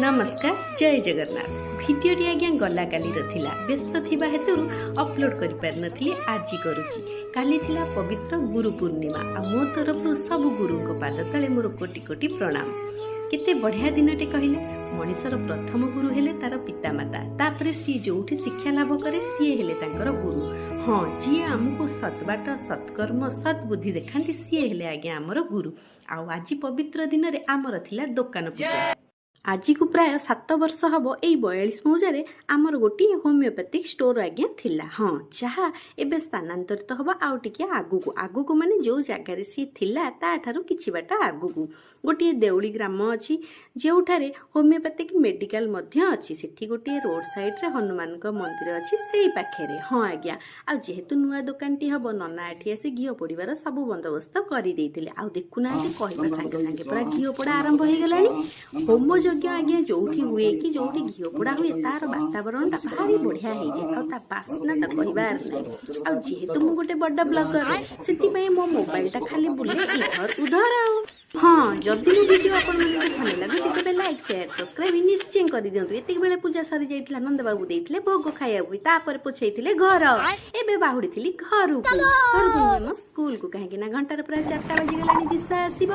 ନମସ୍କାର, ଜୟ ଜଗନ୍ନାଥ। ଭିଡ଼ିଓଟି ଆଜ୍ଞା ଗଲା କାଲିର ଥିଲା। ବ୍ୟସ୍ତ ଥିବା ହେତୁରୁ ଅପଲୋଡ଼ କରିପାରିନଥିଲି, ଆଜି କରୁଛି। କାଲି ଥିଲା ପବିତ୍ର ଗୁରୁ ପୂର୍ଣ୍ଣିମା ଆଉ ମୋ ତରଫରୁ ସବୁ ଗୁରୁଙ୍କ ପାଦ ତଳେ ମୋର କୋଟି କୋଟି ପ୍ରଣାମ। କେତେ ବଢ଼ିଆ ଦିନଟେ କହିଲେ! ମଣିଷର ପ୍ରଥମ ଗୁରୁ ହେଲେ ତାର ପିତାମାତା। ତାପରେ ସିଏ ଯୋଉଠି ଶିକ୍ଷା ଲାଭ କରେ, ସିଏ ହେଲେ ତାଙ୍କର ଗୁରୁ। ହଁ, ଯିଏ ଆମକୁ ସତ୍ବାଟ, ସତ୍କର୍ମ, ସତ୍ବୁଦ୍ଧି ଦେଖାନ୍ତି, ସିଏ ହେଲେ ଆଜ୍ଞା ଆମର ଗୁରୁ। ଆଉ ଆଜି ପବିତ୍ର ଦିନରେ ଆମର ଥିଲା ଦୋକାନ ପୂଜା। ଆଜିକୁ ପ୍ରାୟ 7 ବର୍ଷ ହବ ଏଇ 42 ମୌଜାରେ ଆମର ଗୋଟିଏ ହୋମିଓପାଥିକ୍ ଷ୍ଟୋର ଆଜ୍ଞା ଥିଲା। ହଁ, ଯାହା ଏବେ ସ୍ଥାନାନ୍ତରିତ ହବ ଆଉ ଟିକେ ଆଗକୁ। ଆଗକୁ ମାନେ ଯେଉଁ ଜାଗାରେ ସିଏ ଥିଲା, ତାଠାରୁ କିଛି ବାଟ ଆଗକୁ ଗୋଟିଏ ଦେଉଳି ଗ୍ରାମ ଅଛି, ଯେଉଁଠାରେ ହୋମିଓପାଥିକ୍ ମେଡ଼ିକାଲ ମଧ୍ୟ ଅଛି। ସେଠି ଗୋଟିଏ ରୋଡ଼ ସାଇଡ଼ରେ ହନୁମାନଙ୍କ ମନ୍ଦିର ଅଛି, ସେଇ ପାଖରେ। ହଁ ଆଜ୍ଞା, ଆଉ ଯେହେତୁ ନୂଆ ଦୋକାନଟି ହବ, ନନା ଏଠି ଆସି ଘିଅ ପୋଡ଼ିବାର ସବୁ ବନ୍ଦୋବସ୍ତ କରିଦେଇଥିଲେ। ଆଉ ଦେଖୁନାହାନ୍ତି, କହିବା ସାଙ୍ଗେ ସାଙ୍ଗେ ପୁରା ଘିଅ ପୋଡ଼ା ଆରମ୍ଭ ହେଇଗଲାଣି। ହୋମ ଯଜ୍ଞ ଆଜ୍ଞା ଯୋଉଠି ହୁଏ କି ଯୋଉଠି ଘିଅ ପୋଡ଼ା ହୁଏ, ତାର ବାତାବରଣଟା ଭାରି ବଢ଼ିଆ ହେଇଯାଏ ଆଉ ତା ବାସ୍ନା ତ କହିବାର ନାହିଁ। ଆଉ ଯେହେତୁ ମୁଁ ଗୋଟେ ବଡ଼ ବ୍ଲଗର, ସେଥିପାଇଁ ମୋ ମୋବାଇଲଟା ଖାଲି ବୁଲେ ଇଧର ଉଧର। ଆଉ ହଁ, ଯଦି ମୋ ଭିଡ଼ିଓ ଆପଣମାନଙ୍କୁ ଭଲ ଲାଗୁଛି, ତେବେ ଲାଇକ୍, ସେୟାର, ସବସ୍କ୍ରାଇବ ନିଶ୍ଚୟ କରିଦିଅନ୍ତୁ। ଏତିକି ବେଳେ ପୂଜା ସରିଯାଇଥିଲା। ନନ୍ଦବାବୁ ଦେଇଥିଲେ ଭୋଗ ଖାଇବାକୁ, ତାପରେ ପୋଛେଇଥିଲେ ଘର। ଏବେ ବାହୁଡ଼ିଥିଲି ଘରକୁ, ଘରକୁ ନୁହେଁ ମୋ ସ୍କୁଲକୁ, କାହିଁକି ନା ଘଣ୍ଟାରେ ପ୍ରାୟ 4ଟା ବାଜିଗଲାଣି, ଦିଶା ଆସିବ।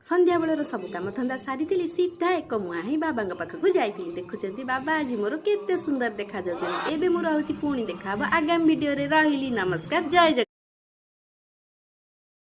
ସନ୍ଧ୍ୟାବେଳର ସବୁ କାମ ଧନ୍ଦା ସାରିଥିଲି, ସିଧା ଏକ ମୁହାଁ ହିଁ ବାବାଙ୍କ ପାଖକୁ ଯାଇଥିଲି। ଦେଖୁଛନ୍ତି, ବାବା ଆଜି ମୋର କେତେ ସୁନ୍ଦର ଦେଖାଯାଉଛନ୍ତି। ଏବେ ମୁଁ ରହୁଛି, ପୁଣି ଦେଖାହବ ଆଗାମୀ ଭିଡ଼ିଓରେ। ରହିଲି, ନମସ୍କାର, ଜୟ ଜଗନ୍ନାଥ।